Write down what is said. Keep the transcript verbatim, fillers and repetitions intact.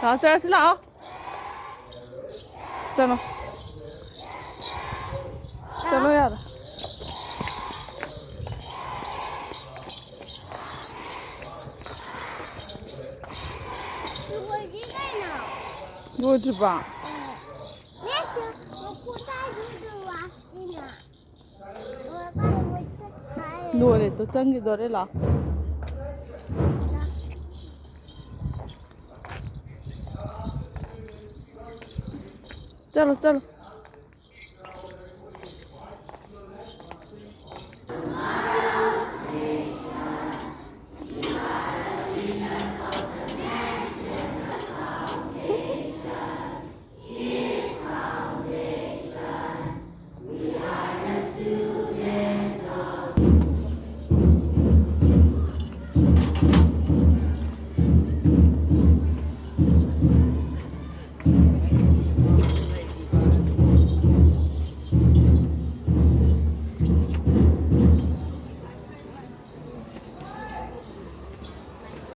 ꯂꯥꯛꯑꯣ, ꯆꯠꯂꯁꯤ ꯂꯥꯛꯑꯣ꯫ ꯆꯠꯂꯣ꯫ ꯆꯠꯂꯣ ꯌꯥꯔꯦ꯫ ꯂꯣꯏꯗ꯭ꯔꯤ ꯀꯩꯅꯣ꯫ ꯂꯣꯏꯗ꯭ꯔꯤꯕ? ꯅꯦꯛꯁ ꯃꯈꯨꯠ ꯇꯥꯏꯗꯨꯗ ꯋꯥꯁꯤꯅ꯫ ꯂꯣꯏꯔꯦ, ꯇꯣ ꯆꯪꯈꯤꯗꯣꯔꯦ, ꯂꯥꯛꯑꯣ꯫ ꯆꯠꯂꯣ, ꯆꯠꯂꯣ꯫